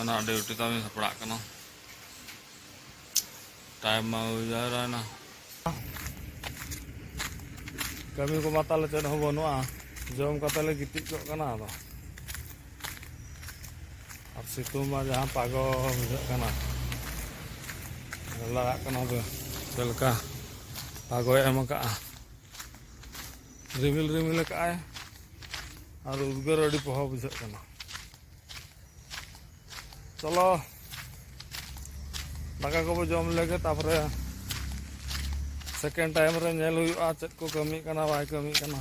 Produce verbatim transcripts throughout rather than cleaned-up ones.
ᱚᱱᱟ ᱰᱤᱭᱩᱴᱤ ᱛᱟᱵᱤᱱ ᱥᱟᱯᱲᱟᱜ ᱠᱟᱱᱟ᱾ ᱴᱟᱭᱤᱢ ᱢᱟ ᱦᱩᱭ ᱡᱟᱣᱨᱟᱭᱮᱱᱟ᱾ ᱠᱟᱹᱢᱤ ᱠᱚᱢᱟ ᱛᱟᱞᱮ ᱪᱮᱫ ᱦᱚᱸ ᱵᱟᱹᱱᱩᱜᱼᱟ, ᱡᱚᱢ ᱠᱟᱛᱮ ᱞᱮ ᱜᱤᱛᱤᱡ ᱠᱚᱜ ᱠᱟᱱᱟ᱾ ᱟᱫᱚ ᱟᱨ ᱥᱤᱛᱩᱝ ᱢᱟ ᱡᱟᱦᱟᱸ ᱯᱟᱜᱚ ᱵᱩᱡᱷᱟᱹᱜ ᱠᱟᱱᱟ, ᱞᱟᱜᱟᱜ ᱠᱟᱱᱟ᱾ ᱵᱮ-, ᱪᱮᱫ ᱞᱮᱠᱟ ᱯᱟᱜᱚᱭ ᱮᱢ ᱟᱠᱟᱜᱼᱟ, ᱨᱤᱢᱤᱞ ᱨᱤᱢᱤᱞ ᱟᱠᱟᱜᱼᱟᱭ ᱟᱨ ᱩᱫᱽᱜᱟᱹᱨ ᱟᱹᱰᱤ ᱯᱚᱦᱚ ᱵᱩᱡᱷᱟᱹᱜ ᱠᱟᱱᱟ᱾ ᱪᱚᱞᱚ, ᱫᱟᱠᱟ ᱠᱚᱵᱚ ᱡᱚᱢ ᱞᱮᱜᱮ, ᱛᱟᱯᱚᱨᱮ ᱥᱮᱠᱮᱱᱰ ᱴᱟᱭᱤᱢ ᱨᱮ ᱧᱮᱞ ᱦᱩᱭᱩᱜᱼᱟ ᱪᱮᱫ ᱠᱚ ᱠᱟᱹᱢᱤᱜ ᱠᱟᱱᱟ, ᱵᱟᱭ ᱠᱟᱹᱢᱤᱜ ᱠᱟᱱᱟ᱾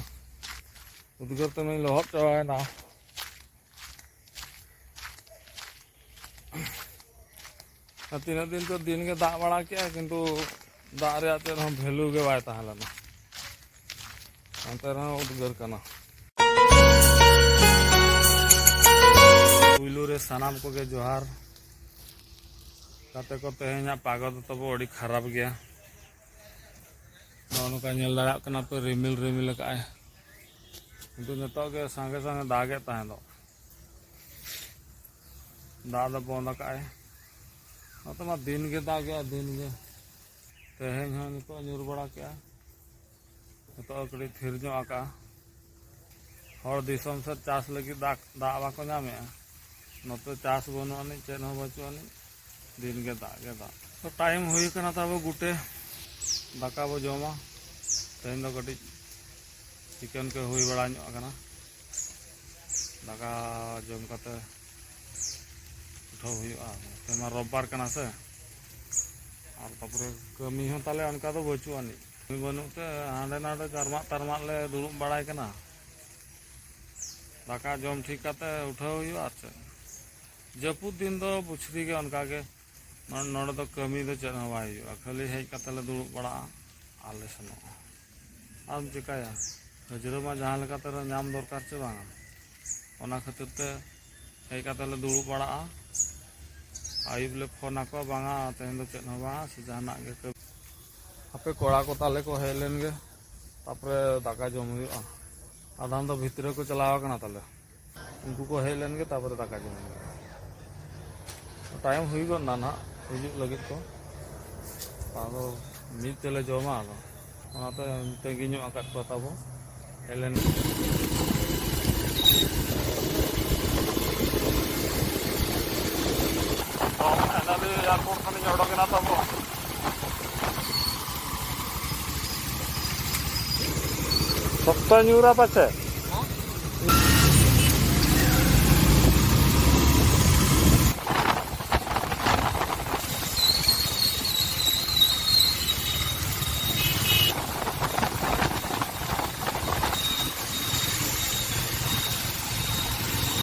ᱩᱫᱽᱜᱟᱹᱨ ᱛᱮᱢᱟᱧ ᱞᱚᱦᱚᱫ ᱪᱟᱵᱟᱭᱮᱱᱟ᱾ ᱟᱨ ᱛᱤᱱᱟᱹᱜ ᱫᱤᱱ ᱛᱚ ᱫᱤᱱ ᱜᱮ ᱫᱟᱜ ᱵᱟᱲᱟ ᱠᱮᱜᱼᱟ, ᱠᱤᱱᱛᱩ ᱫᱟᱜ ᱨᱮᱭᱟᱜ ᱪᱮᱫ ᱦᱚᱸ ᱵᱷᱮᱞᱩ ᱜᱮ ᱵᱟᱭ ᱛᱟᱦᱮᱸ ᱞᱮᱱᱟ᱾ ᱮᱱᱛᱮ ᱨᱮᱦᱚᱸ ᱩᱫᱽᱜᱟᱹᱨ ᱠᱟᱱᱟ᱾ ᱯᱩᱭᱞᱩ ᱨᱮ ᱥᱟᱱᱟᱢ ᱠᱚᱜᱮ ᱡᱚᱦᱟᱨ᱾ ᱜᱟᱛᱮ ᱠᱚ, ᱛᱮᱦᱮᱧᱟᱜ ᱯᱟᱜᱚ ᱫᱚ ᱛᱟᱵᱚ ᱟᱹᱰᱤ ᱠᱷᱟᱨᱟᱯ ᱜᱮᱭᱟ᱾ ᱱᱚᱜᱼᱚ ᱱᱚᱝᱠᱟ ᱧᱮᱞ ᱫᱟᱲᱮᱭᱟᱜ ᱠᱟᱱᱟ ᱯᱮ, ᱨᱤᱢᱤᱞ ᱨᱤᱢᱤᱞ ᱟᱠᱟᱫᱼᱟᱭ, ᱠᱤᱱᱛᱩ ᱱᱤᱛᱚᱜ ᱜᱮ ᱥᱟᱸᱜᱮ ᱥᱟᱸᱜᱮ ᱫᱟᱜᱮᱫ ᱛᱟᱦᱮᱸ ᱫᱚ᱾ ᱫᱟᱜ ᱫᱚ ᱵᱚᱱᱫ ᱟᱠᱟᱫᱼᱟᱭ᱾ ᱱᱚᱛᱮ ᱢᱟ ᱫᱤᱱ ᱜᱮ ᱫᱟᱜᱮᱜᱼᱟ, ᱫᱤᱱ ᱜᱮ᱾ ᱛᱮᱦᱮᱧ ᱦᱚᱸ ᱱᱤᱛᱚᱜ ᱧᱩᱨ ᱵᱟᱲᱟ ᱠᱮᱜᱼᱟ, ᱱᱤᱛᱚᱜ ᱠᱟᱹᱴᱤᱡ ᱛᱷᱤᱨ ᱧᱚᱜ ᱟᱠᱟᱜᱼᱟ᱾ ᱦᱚᱲ ᱫᱤᱥᱚᱢ ᱥᱮᱫ ᱪᱟᱥ ᱞᱟᱹᱜᱤᱫ ᱫᱟᱜ, ᱫᱟᱜ ᱵᱟᱠᱚ ᱧᱟᱢᱮᱜᱼᱟ᱾ ᱱᱚᱛᱮ ᱪᱟᱥ ᱵᱟᱹᱱᱩᱜ ᱟᱹᱱᱤᱡ, ᱪᱮᱫ ᱦᱚᱸ ᱵᱟᱹᱪᱩᱜ ᱟᱹᱱᱤᱡ, ᱫᱤᱱ ᱜᱮ ᱫᱟᱜ ᱜᱮ ᱫᱟᱜ᱾ ᱛᱚ, ᱴᱟᱭᱤᱢ ᱦᱩᱭ ᱟᱠᱟᱱᱟ ᱛᱟᱵᱚ ᱜᱩᱴᱮ, ᱫᱟᱠᱟ ᱵᱚ ᱡᱚᱢᱟ᱾ ᱛᱮᱦᱮᱧ ᱫᱚ ᱠᱟᱹᱴᱤᱡ ᱪᱤᱠᱮᱱ ᱠᱚ ᱦᱩᱭ ᱵᱟᱲᱟ ᱧᱚᱜ ᱟᱠᱟᱱᱟ᱾ ᱫᱟᱠᱟ ᱡᱚᱢ ᱠᱟᱛᱮ ᱩᱴᱷᱟᱹᱣ ᱦᱩᱭᱩᱜᱼᱟ᱾ ᱛᱮᱦᱮᱧ ᱢᱟ ᱨᱳᱵᱵᱟᱨ ᱠᱟᱱᱟ ᱥᱮ, ᱟᱨ ᱛᱟᱯᱚᱨᱮ ᱠᱟᱹᱢᱤ ᱦᱚᱸ ᱛᱟᱞᱮ ᱚᱱᱠᱟ ᱫᱚ ᱵᱟᱹᱪᱩᱜ ᱟᱹᱱᱤᱡ᱾ ᱠᱟᱹᱢᱤ ᱵᱟᱹᱱᱩᱜ ᱛᱮ ᱦᱟᱸᱰᱮ ᱱᱟᱰᱮ ᱪᱟᱨᱢᱟᱜ ᱛᱟᱨᱢᱟᱜ ᱞᱮ ᱫᱩᱲᱩᱵ ᱵᱟᱲᱟᱭ ᱠᱟᱱᱟ᱾ ᱫᱟᱠᱟ ᱡᱚᱢ ᱴᱷᱤᱠ ᱠᱟᱛᱮ ᱩᱴᱷᱟᱹᱣ ᱦᱩᱭᱩᱜᱼᱟ᱾ ᱟᱨ ᱪᱮᱫ, ᱡᱟᱹᱯᱩᱫ ᱫᱤᱱ ᱫᱚ ᱵᱩᱪᱷᱨᱤ ᱜᱮ ᱚᱱᱠᱟ ᱜᱮ᱾ ᱱᱚ-, ᱱᱚᱰᱮ ᱫᱚ ᱠᱟᱹᱢᱤ ᱫᱚ ᱪᱮᱫ ᱦᱚᱸ ᱵᱟᱭ ᱦᱩᱭᱩᱜᱼᱟ, ᱠᱷᱟᱹᱞᱤ ᱦᱮᱡ ᱠᱟᱛᱮ ᱞᱮ ᱫᱩᱲᱩᱵ ᱵᱟᱲᱟᱜᱼᱟ ᱟᱨ ᱞᱮ ᱥᱮᱱᱚᱜᱼᱟ᱾ ᱟᱨ ᱪᱤᱠᱟᱹᱭᱟ, ᱦᱟᱹᱡᱨᱟᱹ ᱢᱟ ᱡᱟᱦᱟᱸ ᱞᱮᱠᱟᱛᱮ ᱨᱮᱦᱚᱸ ᱧᱟᱢ ᱫᱚᱨᱠᱟᱨ ᱪᱮ ᱵᱟᱝᱟ? ᱚᱱᱟ ᱠᱷᱟᱹᱛᱤᱨ ᱛᱮ ᱦᱮᱡ ᱠᱟᱛᱮ ᱞᱮ ᱫᱩᱲᱩᱵ ᱵᱟᱲᱟᱜᱼᱟ᱾ ᱟᱹᱭᱩᱵ ᱞᱮ ᱯᱷᱳᱱ ᱟᱠᱚᱣᱟ, ᱵᱟᱝᱟ ᱛᱮᱦᱮᱧ ᱫᱚ ᱪᱮᱫ ᱦᱚᱸ ᱵᱟᱝᱟ, ᱥᱮ ᱡᱟᱦᱟᱱᱟᱜ ᱜᱮ ᱠᱟᱹᱢᱤ᱾ ᱦᱟᱯᱮ ᱠᱚᱲᱟ ᱠᱚ ᱛᱟᱞᱮ ᱠᱚ ᱦᱮᱡ ᱞᱮᱱ ᱜᱮ, ᱛᱟᱯᱚᱨᱮ ᱫᱟᱠᱟ ᱡᱚᱢ ᱦᱩᱭᱩᱜᱼᱟ᱾ ᱟᱫᱷᱟᱱ ᱫᱚ ᱵᱷᱤᱛᱨᱤ ᱠᱚ ᱪᱟᱞᱟᱣ ᱟᱠᱟᱱᱟ ᱛᱟᱞᱮ, ᱩᱱᱠᱩ ᱠᱚ ᱦᱮᱡ ᱞᱮᱱ ᱜᱮ, ᱛᱟᱯᱚᱨᱮ ᱫᱟᱠᱟ ᱡᱚᱢ ᱦᱩᱭᱩᱜᱼᱟ᱾ ᱴᱟᱭᱤᱢ ᱦᱩᱭ ᱜᱚᱫ ᱱᱟ ᱱᱟᱦᱟᱜ ᱦᱤᱡᱩᱜ ᱞᱟᱹᱜᱤᱫ ᱠᱚ᱾ ᱟᱫᱚ ᱢᱤᱫ ᱛᱮᱞᱮ ᱡᱚᱢᱟ, ᱟᱫᱚ ᱚᱱᱟᱛᱮ ᱛᱟᱺᱜᱤ ᱧᱚᱜ ᱟᱠᱟᱫ ᱠᱚᱣᱟ ᱛᱟᱵᱚ᱾ ᱦᱮᱡ ᱞᱮᱱ ᱯᱷᱟᱭᱱᱟᱞᱤ ᱮᱭᱟᱨᱯᱳᱨᱴ ᱠᱷᱚᱱᱤᱧ ᱚᱰᱚᱠᱮᱱᱟ ᱛᱟᱵᱚ᱾ ᱥᱚᱠᱛᱚ ᱧᱩᱨᱟ ᱯᱟᱪᱮ᱾